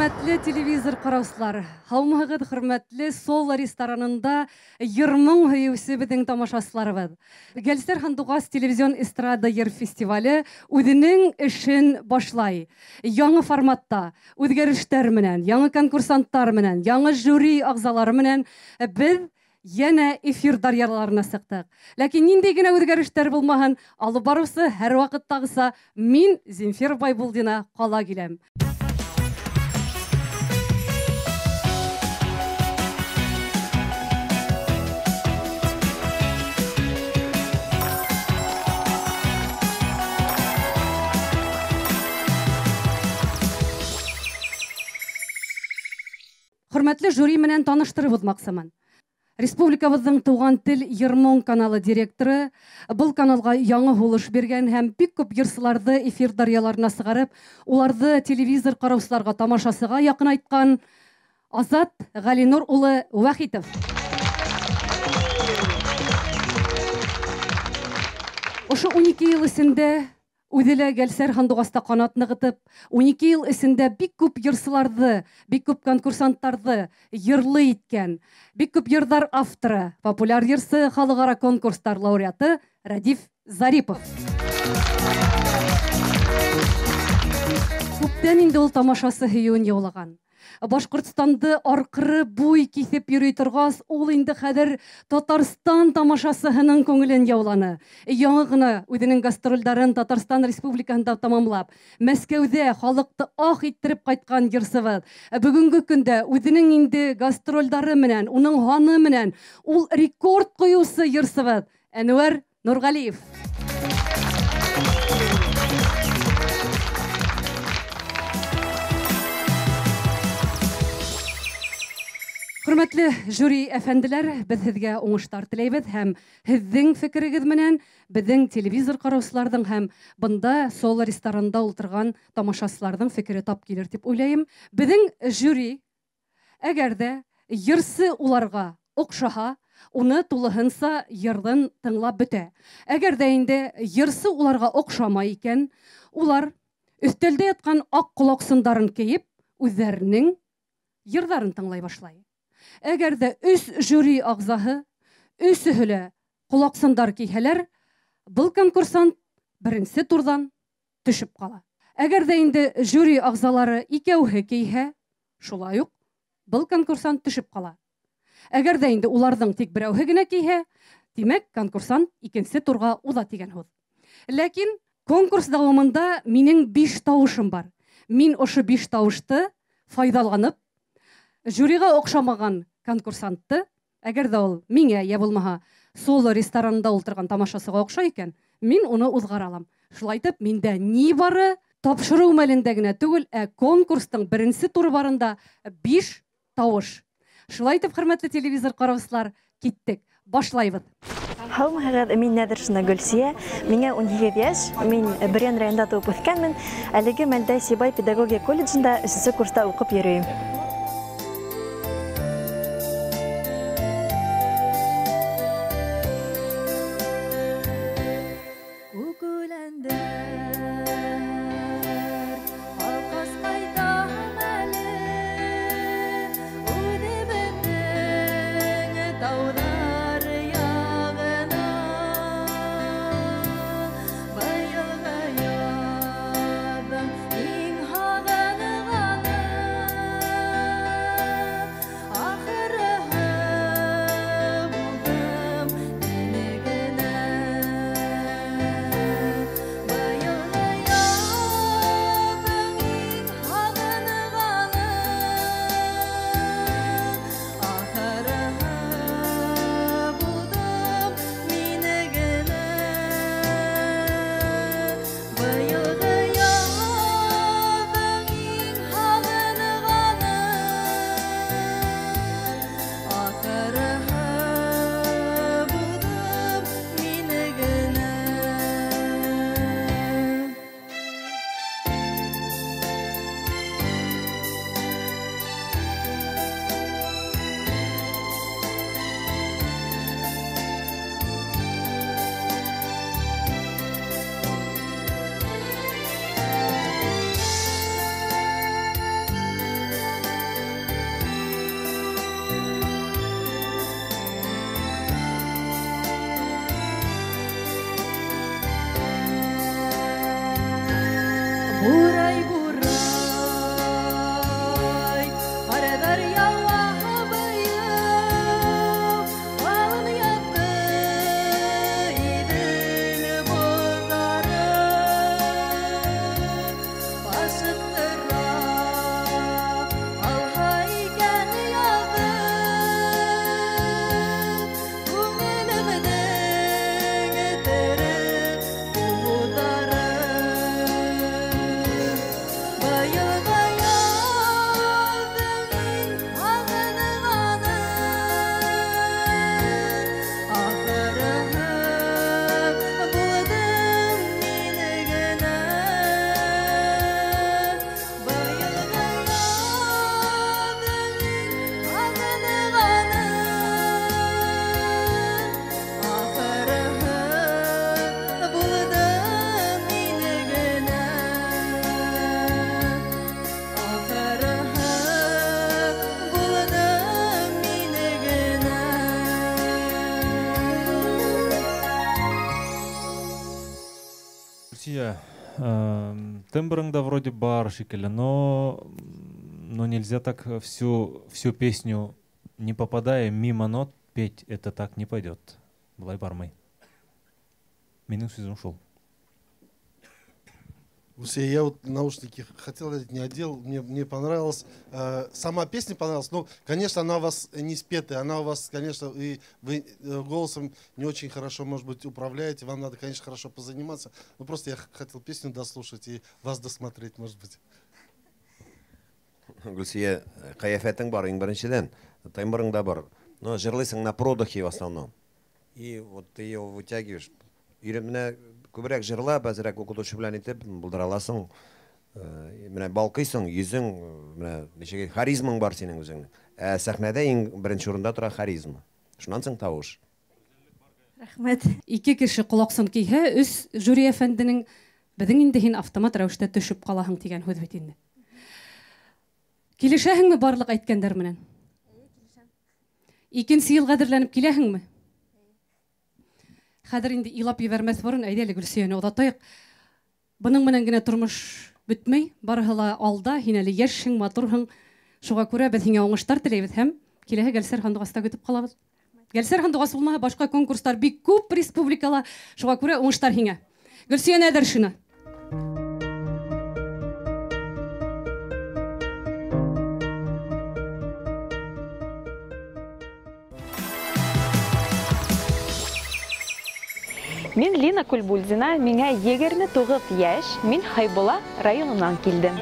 Хөрмәтле телевизор ҡараусылар, һаумыһығыҙ, хөрмәтле Соло ресторанында йыр-моң һөйөүсе беҙҙең тамашасыларыбыҙ. Гәлсәр Һандуғас телевизион эстрада йыр фестивале үҙенең эшен башлай. Яңы форматта, үҙгәрештәр менән, яңы конкурсанттар менән, яңы жюри ағзалары менән беҙ йәнә эфир дарьяларына сыҡтыҡ. Ләкин ниндәй генә үҙгәрештәр булмаһын, алып барыусы һәр ваҡыттағыса мин, Земфира Байбулдина, ҡала киләм. Хөрмәтле жюри менән таныштырып уҙмаҡсымын. Республикабыҙҙың Туған тел йыр-моң каналы директоры, был каналға яңы һулыш биргән һәм бик күп йырсыларҙы эфир дарьяларына сығарып, уларҙы телевизор ҡараусыларға, тамашасыға яҡынайтҡан Азат Ғәлинур улы Вәхитов. Ошо 12 йыл эсендә үҙе лә Гәлсәр Һандуғаста ҡанат нығытып, 12 йыл эсендә бик күп йырсыларҙы, бик күп конкурсанттарҙы йырлы иткән, бик күп йырҙар авторы, популяр йырсы, халыҡ-ара конкурстар лауреаты Рәдиф Зарипов. Күптән инде ул тамашасы һөйөүен яулаған. Башҡортостанды арҡыры буй киҫеп йөрөй торғас, ул инде хәҙер Татарстан тамашасыһының күңелен яуланы. Яңы ғына үҙенең гастролдәрен Татарстан Республикаһында тамамлап, Мәскәүҙә халыҡты ах иттереп ҡайтҡан йырсыбыҙ. Бөгөнгө көндә үҙенең инде гастролдары менән, уның һаны менән ул рекорд ҡуйыусы йырсыбыҙ Әнүәр Нурғәлиев. Хөрмәтле жюри әфәнделәр, беҙ һеҙгә уңыштар теләйбеҙ һәм һеҙҙең фекерегеҙ менән беҙҙең телевизор ҡараусыларҙың һәм бында Соло ресторанында ултырған тамашасыларҙың фекере тап килер тип уйлайым. Беҙҙең жюри, әгәр ҙә йырсы уларға оҡшаһа, уны тулыһынса йырҙын тыңлап бөтә. Әгәр ҙә инде йырсы уларға оҡшамай икән, улар өҫтәлдә ятҡан аҡ ҡолаҡсындарын кейеп, үҙҙәренең йырҙарын тыңлай башлай. Әгәр ҙә өс жюри ағзаһы өсөһө лә ҡолаҡсындар кейһәләр, был конкурсант беренсе турҙан төшөп ҡала. Әгәр ҙә инде жюри ағзалары икәүһе кейһә, шулай уҡ был конкурсант төшөп ҡала. Әгәр ҙә инде уларҙың тик берәүһе генә кейһә, тимәк, конкурсант икенсе турға уҙа тигән һүҙ. Ләкин конкурс дауамында минең 5 тауышым бар. Мин ошо 5 тауышты файҙаланып, жюриға оҡшамаған конкурсантты, әгәр ҙә ул миңә йә булмаһа Соло ресторанында ултырған тамашасыға оҡшай икән, мин уны уҙғара алам. Шулай итеп, миндә ни бары тапшырыу мәлендә генә түгел, ә конкурстың беренсе туры барында 5 тауыш. Шулай итеп, хөрмәтле телевизор ҡараусылар, киттек, башлайбыҙ. Һаумыһығыҙ, мин Нәҙершина Гөлсиә, миңә 18 йәш, мин Бөрйән районында тыуып үҫкәнмен. Әлеге мәлдә Сибай педагогия колледжында 3-нсе курста уҡып йөрөйөм. Иң һағынғаным Тембрың да вроде бар шикелле, но нельзя так всю песню, не попадая мимо нот, петь, это так не пойдет. Былай бармай. Минең сүзем шул. Я вот наушники хотел одеть, не одел, мне понравилось. Сама песня понравилась, но, конечно, она у вас не спетая, она у вас, конечно, и вы голосом не очень хорошо, может быть, управляете, вам надо, конечно, хорошо позаниматься, но просто я хотел песню дослушать и вас досмотреть, может быть. Гөлсия, ҡиәфәтең бар, иң беренсенән, тембрың да бар, но җырлыйсың на продыхе в основном. И вот ты ее вытягиваешь. Менә күбрәк җырлап, әзрәк укытучы белән итеп булдыра аласың. Менә балкыйсың, йөзең, менә ничек харизмаң бар синең үзеңнең. Ә сәхнәдә иң беренче урында тора харизма. Шуннан соң тавыш. Рәхмәт. Ике кеше колаксын киһә, өс жюри әфәнденең беҙҙең инде һин автомат рәүештә төшөп ҡалаһың тигән һүҙ бит инде. Килешәһеңме барлыҡ әйткәндәр менән? Икенсе йылға әҙерләнеп киләһеңме? Хәҙер инде илап ебәрмәҫ борон, әйҙә әле Гөлсөйәне оҙатайыҡ. Бының менән генә тормош бөтмәй, барыһы ла алда, һин әле йәшһең, матурһың. Шуға күрә беҙ һиңә уңыштар теләйбеҙ һәм киләһе Гөлсәр һандуғаста көтөп ҡалабыҙ. Гөлсәр һандуғас булмаһа, башҡа конкурстар бик күп республикала, шуға күрә уңыштар һиңә. Гөлсөйә Нәҙершина. Мин Лина Кульбульдина, миңә 29 йәш, мин Хайбула районынан килдем.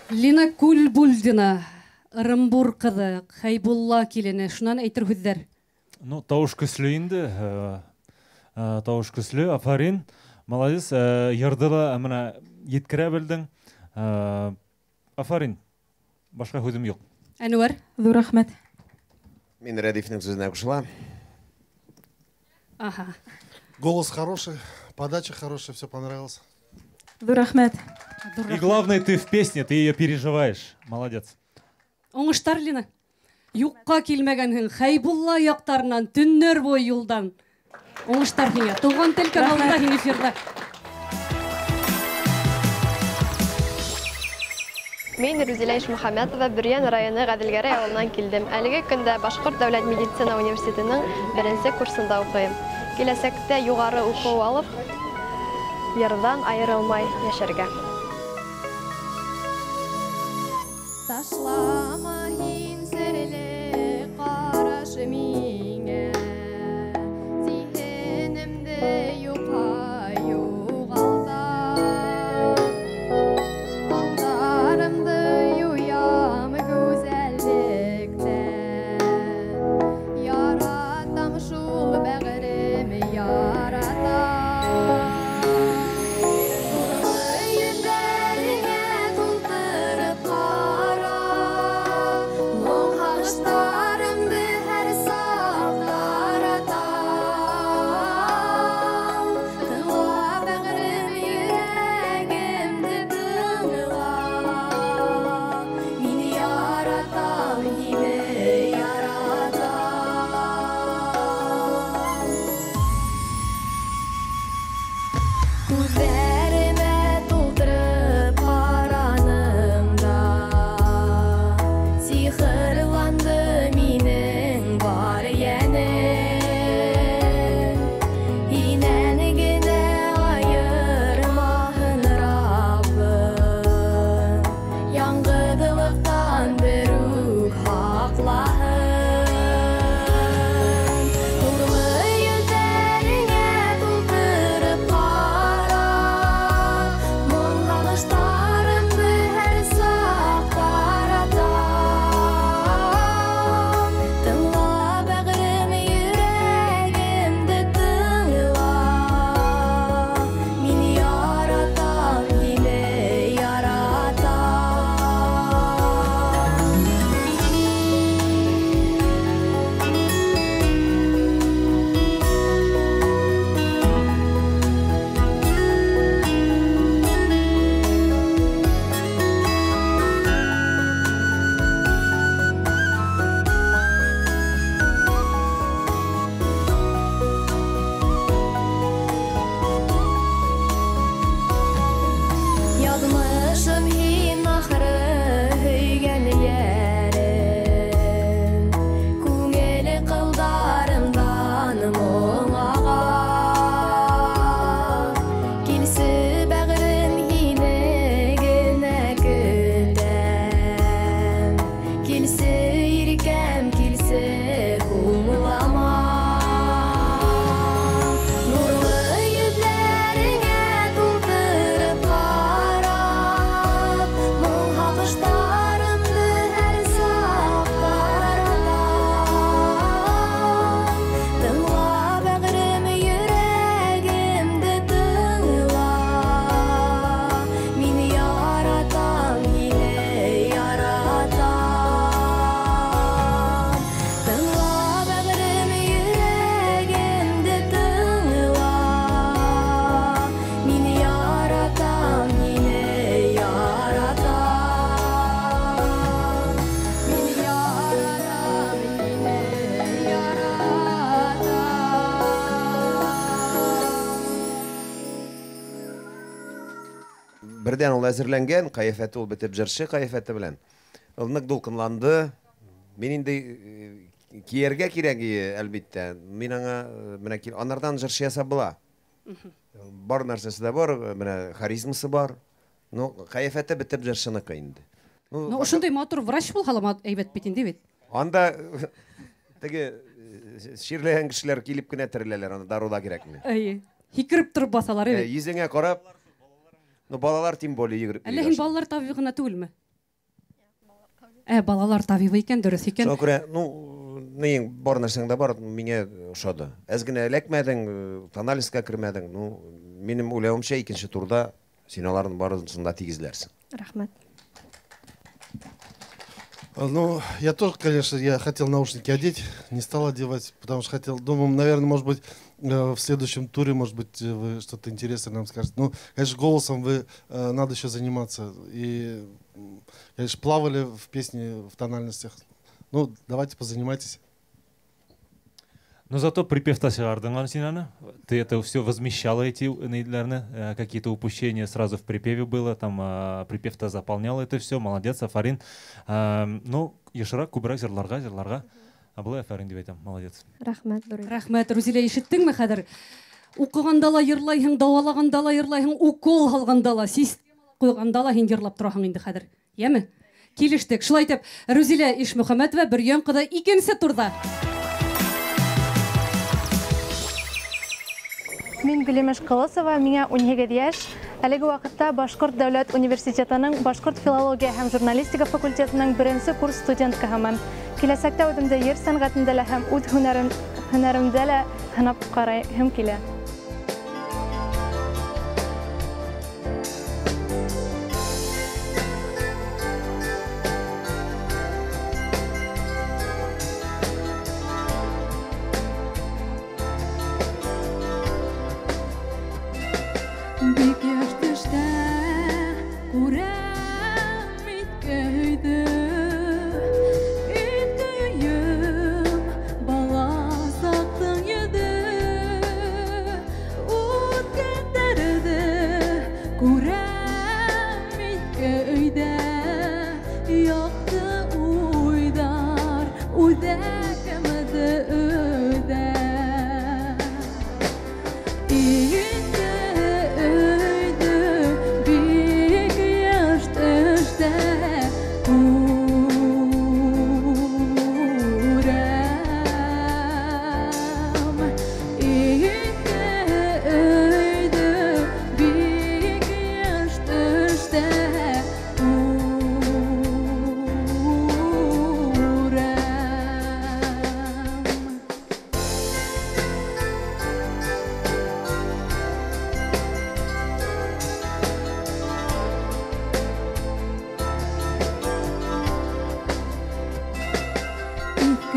Лина Кульбульдина, Ырымбур ҡыҙы, Хәйбулла килене, шунан әйтер һүҙҙәр. Ну, тауыш көслө инде, тауыш көслө, афарин, молодец, йырҙы ла менә еткерә белдең. Афарин, башҡа һүҙем юҡ. Әнүәр. Ҙур рәхмәт. Мин Рәдифнең сүзенә ҡушылам. Ага. Голос хороший, подача хорошая, все понравилось. Ҙур рәхмәт. И главное, ты в песне, ты ее переживаешь. Молодец. Уңыштар, Лина. Юҡҡа килмәгәнһең, Хәйбулла яҡтарынан, төннәр буйы юлдан. Уңыштар һиңә. Туған тел каналында һин эфирҙа. Мин Рузилә Ишмөхәмәтова, Бөрйән районы Ғәҙелгәрәй ауылынан килдем. Әлеге көндә Башҡорт дәүләт медицина университетының беренсе курсында уҡыйым. Киләсәктә юғары уҡыу алып, йырҙан айырылмай йәшәргә. Ташлама һин серле ҡараш миңә, зиһенемде юҡҡа юғалта. Аңдарымды юям гүзәллектә, яратам шул бәғерем, яратам. Берҙән ул әҙерләнгән, ҡиәфәте ул бөтөп җырчы ҡиәфәте белән. Ул ныҡ дулҡынланды. Мин инде кейергә кирәк, әлбиттә. Мин аңа менә анардан җырчы ясап була. Бар нәрсәсе дә бар, менә харизмасы бар. Ну, ҡиәфәте бөтөп җырчыныкы инде. Ну, ошондай матур врач булһа ла әйбәт бит инде бит. Анда теге ширләгән кешеләр килеп кенә тереләләр, анда дару да кирәкме? Әйе. Һикереп торып басалар, әйе. Йөзеңә карап, ну, балалар тем более йөгереп Әллә һин балалар табибы гына түгелме? Балалар табибы икән, дөрөҫ икән. Шуңа күрә, ну, нең бар нәрсәң дә бар, миңа ошады. Әз генә эләкмәдең, тональностька кермәдең. Ну, минем уйлавымча, икенче турда син аларның барысын да тигезләрсең. Рәхмәт. Ну, я тоже, конечно, я хотел наушники одеть, не стал одевать, потому что хотел, думаю, наверное, может быть, в следующем туре, может быть, вы что-то интересное нам скажете. Ну, конечно, голосом вы надо еще заниматься. И, конечно, плавали в песне, в тональностях. Ну, давайте позанимайтесь. Но зато припев-то чыгардың син аны. Ты это все возмещала, эти, наверное, какие-то упущения сразу в припеве было, там припев-то заполнял это все, молодец, афарин. Ну, ешерәк, күберәк җырларга, җырларга. А болай афарин дип әйтәм, молодец. Рәхмәт, Рәхмәт, Рузилә, ишеттеңме хәзер? Укыганда ла йырлайһың, дәвалаганда ла йырлайһың, укол алганда ла, система куйганда ла һин йырлап тораһың инде хәзер. Яме? Килештек. Шулай итеп, Рузилә Ишмөхәмәтова Бөрйән кызы икенче турда. Мин Гөлимеш Колосова, миңа 18 яшь. Әлеге вакытта Башкорт дәүләт университетының Башкорт филология һәм журналистика факультетының беренче курс студенткаһымын. Киләсәктә үҙемде йыр сәнғәтендә лә һәм үҙ һөнәремдә лә һынап ҡарайһым килә. Бик яш төштә күрәм иткә өйҙө, иткә өйөм бала саҡтың йөҙө, үткәндәрҙе күрәм иткә өйҙә, яҡты уйҙар үҙәгемде өҙә.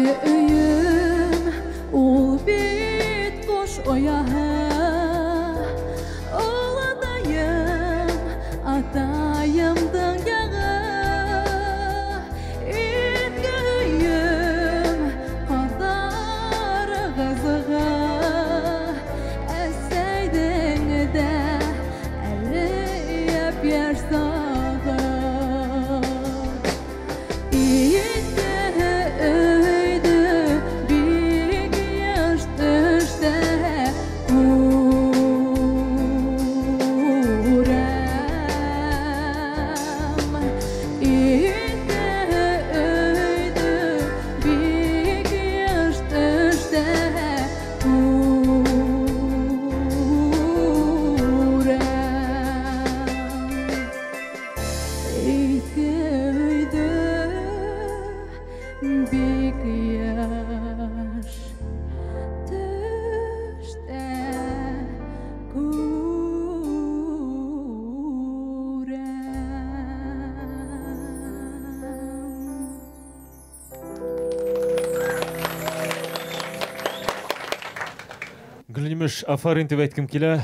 Өйөм ул бит ҡош ояһы, олатайым атайымдың яғы, иткә өйөм ҡарҙар ҡыҙығы, әсәйҙең дә әле йәп-йәш сағы. Бик яш төштә күрәм. Гөлимеш, афарин дип әйткем килә.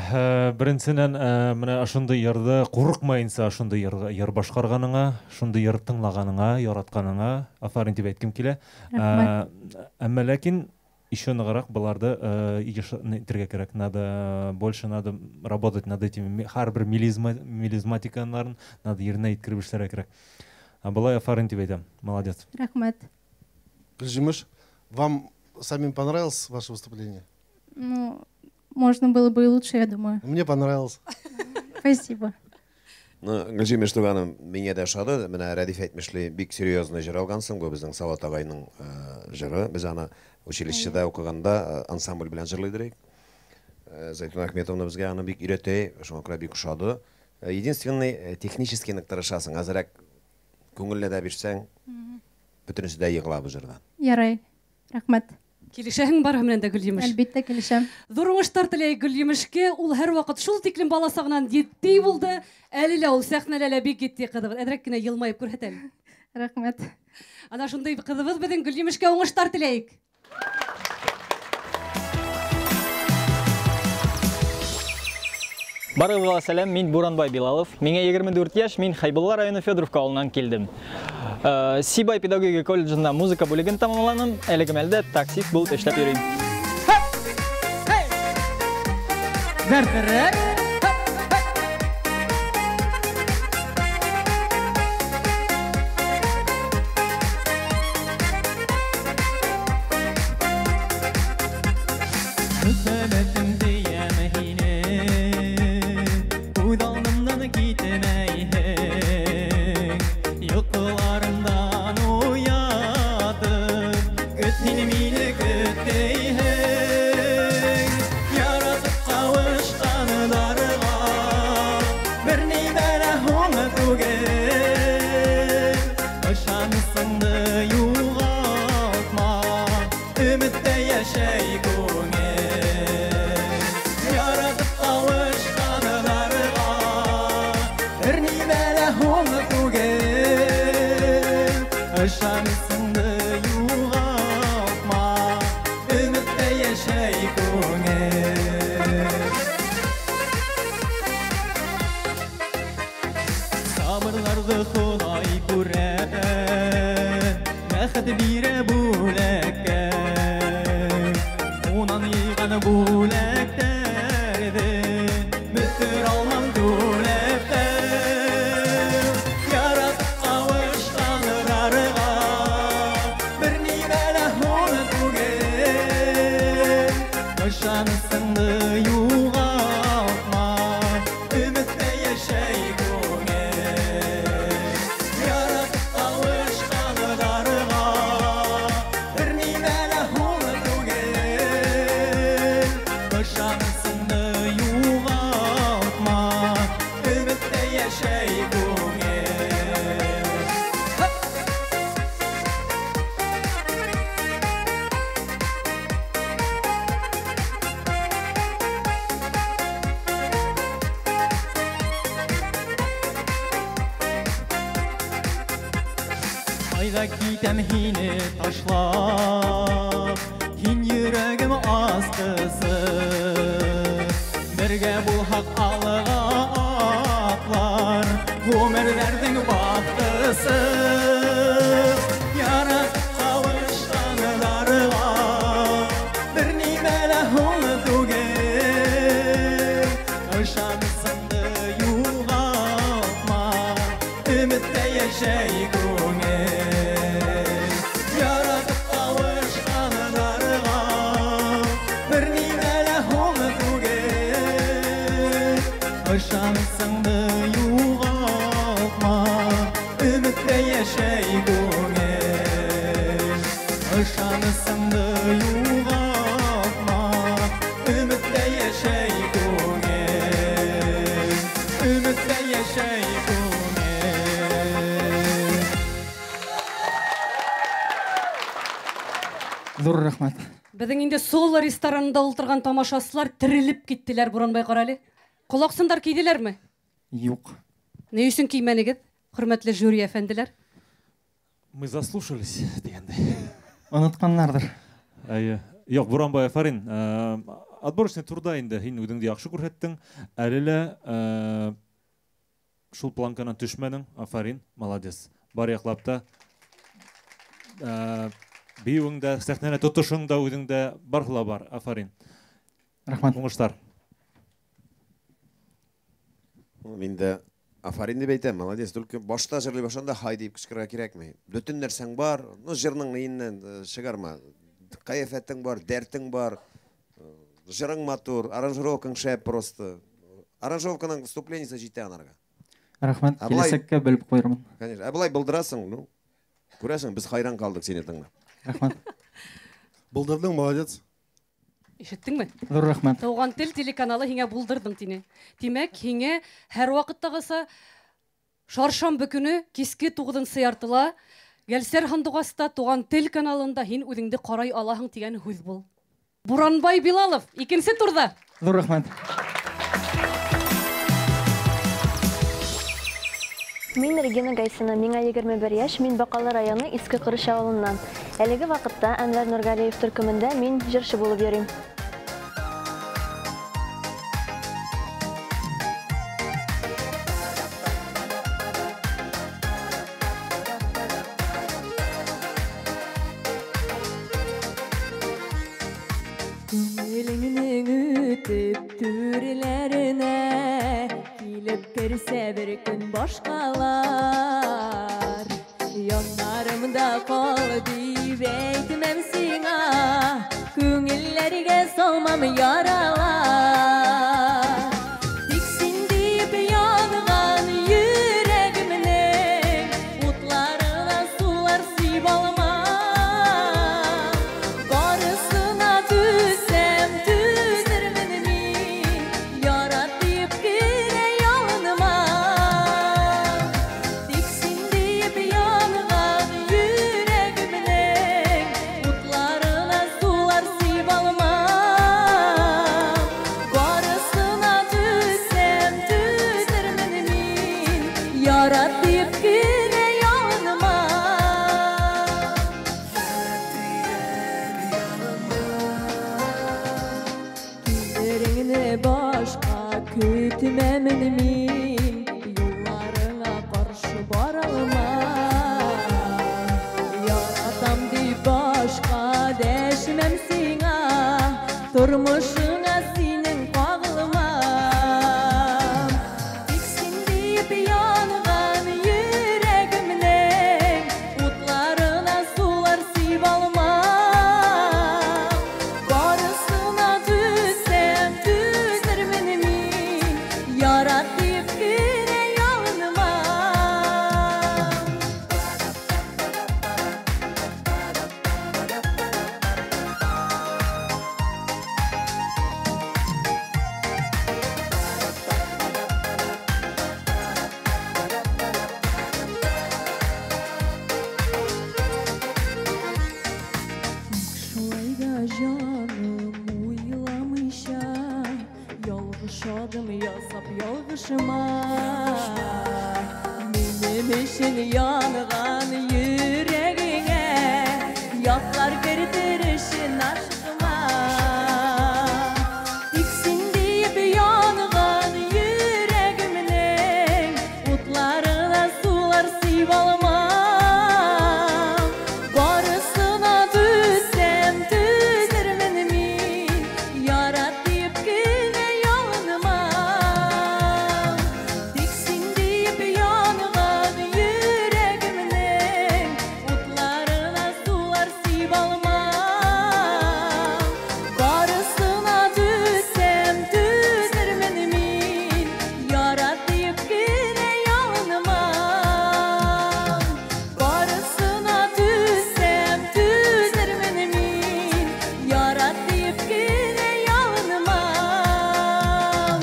Беренсеннән, менә шундый йырды курыкмаенча шундый йыр башкарганыңа, шундый йыр тыңлаганыңа, яратканыңа афарин дип әйткем килә. Әмма ләкин еще ныграк боларды итергә кирәк. Надо больше надо работать над этими һәрбер мелизматикаларын надо еренә иткереп эшләргә кирәк. А болай афарин дип әйтәм. Молодец. Рәхмәт. Гөлҗимеш, вам самим понравилось ваше выступление? Ну, можно было бы и лучше, я думаю. Мне понравилось. Спасибо. Ну, Гөлҗимеш туганым, миңа дә ошады. Менә Рәдиф әйтмешли, бик серьезный җыр алгансың. Бу безнең Салават агайның җыры. Без аны училищеда укыганда ансамбль белән җырлый идек. Зайтуна Ахметовна безгә аны бик өйрәтә, шуңа күрә бик ошады. Единственный, технически нык тырышасың, азрак күңелле дә бирсәң, Бөтөнөһө дә йығыла бу җырдан. Ярай, рәхмәт. Килешәһең барыһы менән дә, Гөлйемеш? Әлбиттә килешәм. Ҙур уңыштар теләйек Гөлйемешкә. Ул һәр ваҡыт шул тиклем бала сағынан етди булды. Әле лә ул сәхнәлә лә бик етди ҡыҙыбыҙ. Әҙерәк кенә йылмайып күрһәт әле. Рәхмәт. Ана шундай ҡыҙыбыҙ беҙҙең Гөлйемешкә уңыштар теләйек. Барығыҙға сәләм, мин Буранбай Билалов. Миңә 24 йәш, мин Хәйбулла районы Федоровка ауылынан килдем. Сибай педагогика колледжында музыка бүлеген тамамланым, әлеге мәлдә таксист булып эшләп йөрөйм. Дәртерәк. Ҙур рәхмәт. Беҙҙең инде Соло ресторанында ултырған тамашасылар терелеп киттеләр, Буранбай ҡарале. Ҡолаҡсындар кейҙеләрме? Юҡ. Ни өсөн кеймәнегеҙ, хөрмәтле жюри әфәнделәр? Мы заслушались, тигәндәй. Онотҡандарҙыр. Эйе. Юҡ, Буранбай, афарин. Отборочный турда инде һин үҙеңде яҡшы күрһәттең. Әле лә шул планканан төшмәнең. Афарин, молодец. Бар яҡлап та бейеүең дә, сәхнәне тотошоң да, үҙең дә барыһы ла бар. Афарин. Рәхмәт. Уңыштар. Мин дә афарин дип әйтәм, молодец. Только башта җырлый башланда хай дип кычкырырга кирәкми. Бөтен нәрсәң бар, ну җырның нейеннән чыгарма. Кыяфәтең бар, дәртең бар, җырың матур, аранжировкаң шәп просто. Аранжировканың вступлениесе җитә анарга. Рәхмәт, киләсәккә белеп куйырмын. Конечно, ә болай булдырасың, ну, күрәсең, без хайран калдык сине тыңлап. Рәхмәт. Булдырдың, молодец. Ишеттеңме? Ҙур рәхмәт. Туған тел телеканалы һиңә булдырдың тине. Тимәк, һиңә һәр ваҡыттағыса шаршамбы көнө киске 9:30 Гәлсәр Һандуғаста Туған тел каналында һин үҙеңде ҡарай алаһың тигән һүҙ был. Буранбай Билалов икенсе турҙа. Ҙур рәхмәт. Мин Регина Гайсина, миңә 21 йәш, мин Баҡалы районы Иске Ҡырыш ауылынан. Әлеге ваҡытта Әнвәр Нургалиев төркөмөндә мин йыршы булып йөрөйм. Күңелеңдең үтеп түрләренә килеп керсә бер көн башҡалар. Яннарымда ҡал дип әйтмәм сиңа, күңелләргә салмам яралар. Тик син дип янған йөрәгемнең утларына сулар сибә алмам. Барысына түзсәм түзермен мин, ярат дип кенә ялынмам. Тик син дип янган йөрәгемнең утларына сулар сибә алмам. Барысына түзсәм түзермен мин, ярат дип кенә ялынмам. Килереңне башҡа көтмәмен мин, юлларыңа ҡаршы бара алмам. Яратам дип башҡа дәшмәм сиңа, тормошоңа синең ҡағылмам. Тик син дип янған йөрәгемнең утларына сулар сибә алмам. Барысына түзсәм түзермен мин, ярат дип кенә ялынмам. Тик шулай да җаным уйламыйча, ялгыш адым ясап ялгышыма. Минем өчен янган йөрәгеңә ятлар кертер өчен ашыгма. Тик син дип янган йөрәгемнең утларына сулар сибә алмам. Барысына түзсәм түзермен мин, ярат дип кенә ялынмам. Тик син дип янган йөрәгемнең утларына сулар сибә алмам. Барысына түзсәм түзермен мин, ярат дип кенә ялынмам. Барысына түзсәм түзермен мин, ярат дип кенә ялынмам.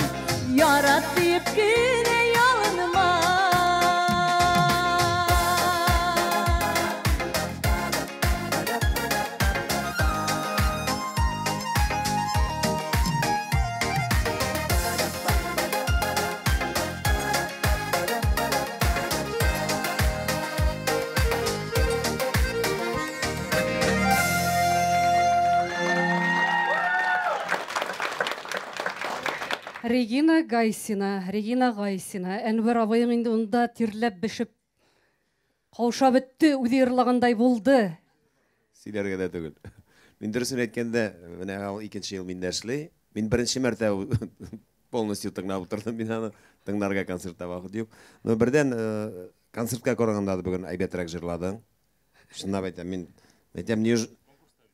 Ярат дип кенә ялынмам. Регина Гайсина, Регина Гайсина. Әнвәр абыйың инде унда тирләп бешеп ҡаушап бөттө, үҙе йырлағандай булды. Сөйләргә дә түгел. Мин дөресен әйткәндә, менә ул икенче ел миндә эшли. Мин беренче мәртә полностью тыңлап утырдым. Мин аны тыңларга концертта вакыт юк. Но бердән концертка караганда да бүген әйбәтрәк җырладың. Чынлап әйтәм, мин әйтәм,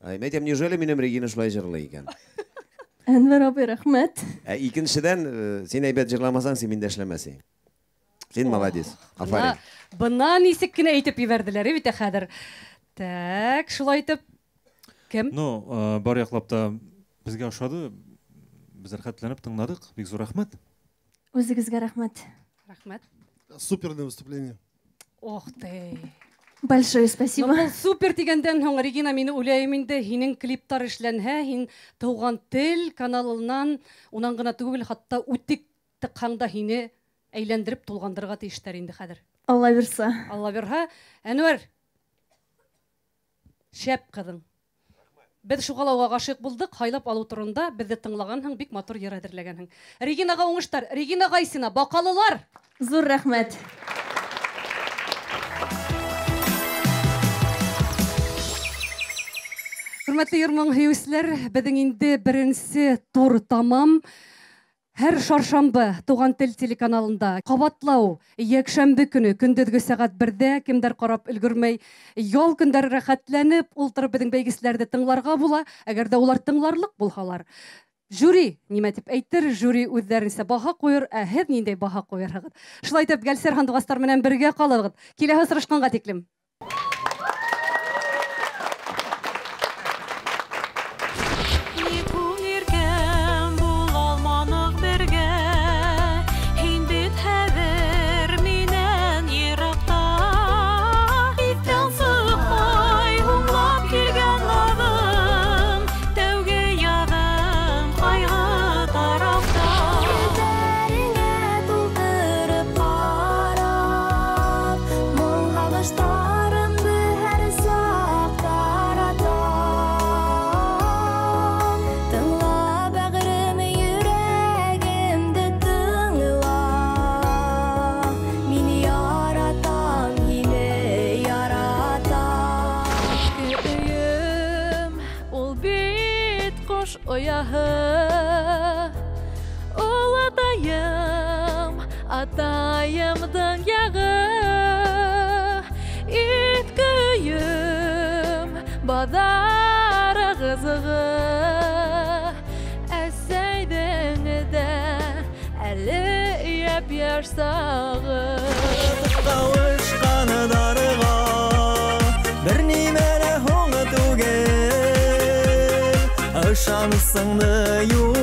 әйтәм, неужели минем Регина шулай җырлый икән? Әнвәр абый, рәхмәт. Ә икенчедән, син әйбәт җырламасаң, син миндә эшләмәсең. Син молодец. Афарин. Бына нисек кенә әйтеп ебәрҙеләр, бит хәҙер. Так, шулай итеп кем? Ну, бар яҡлап та беҙгә ошады. Беҙ рәхәтләнеп тыңладыҡ. Бик ҙур рәхмәт. Үҙегеҙгә рәхмәт. Рәхмәт. Суперное выступление. Ох ты. Большое спасибо. Был супер тигәндән һуң, Регина, мине уйлайым инде, һинең клиптар эшләнһә, һин Тыуған тел каналынан, унан ғына түгел, хатта үтек тыҡһаң да һине әйләндереп тулғандырырға тейештәр инде хәҙер. Алла бирһә. Алла бирһә. Әнүәр, шәп ҡыҙың. Беҙ шуға ла уға ғашиҡ булдыҡ, һайлап алыу турында беҙҙе тыңлағанһың, бик матур йыр әҙерләгәнһең. Регинаға уңыштар. Регина Гайсина, Баҡалылар. Ҙур рәхмәт. Хөрмәтле йыр-моң һөйөүселәр, беҙҙең инде беренсе тур тамам. Һәр шаршамбы Туған тел телеканалында ҡабатлау йәкшәмбе көнө көндөҙгө сәғәт 1-дә кемдәр ҡарап өлгөрмәй, ял көндәре рәхәтләнеп ултырып беҙҙең бәйгеселәрҙе тыңларға була, әгәр дә улар тыңларлыҡ булһалар. Жюри нимә тип әйтер, жюри үҙҙәренсә баһа ҡуйыр, ә һеҙ ниндәй баһа ҡуйырһығыҙ? Шулай итеп, Гәлсәр һандуғастар менән бергә ҡалығыҙ. Киләһе осрашҡанға тиклем. Атайымдың яғы, ит көйім, баҙары ҡыҙығы. Әсәйҙең дә әле йәп-йәш сағы. Ҡауышҡан дарыға бер нимә лә һуң түгел, ышанысыңды юҡ.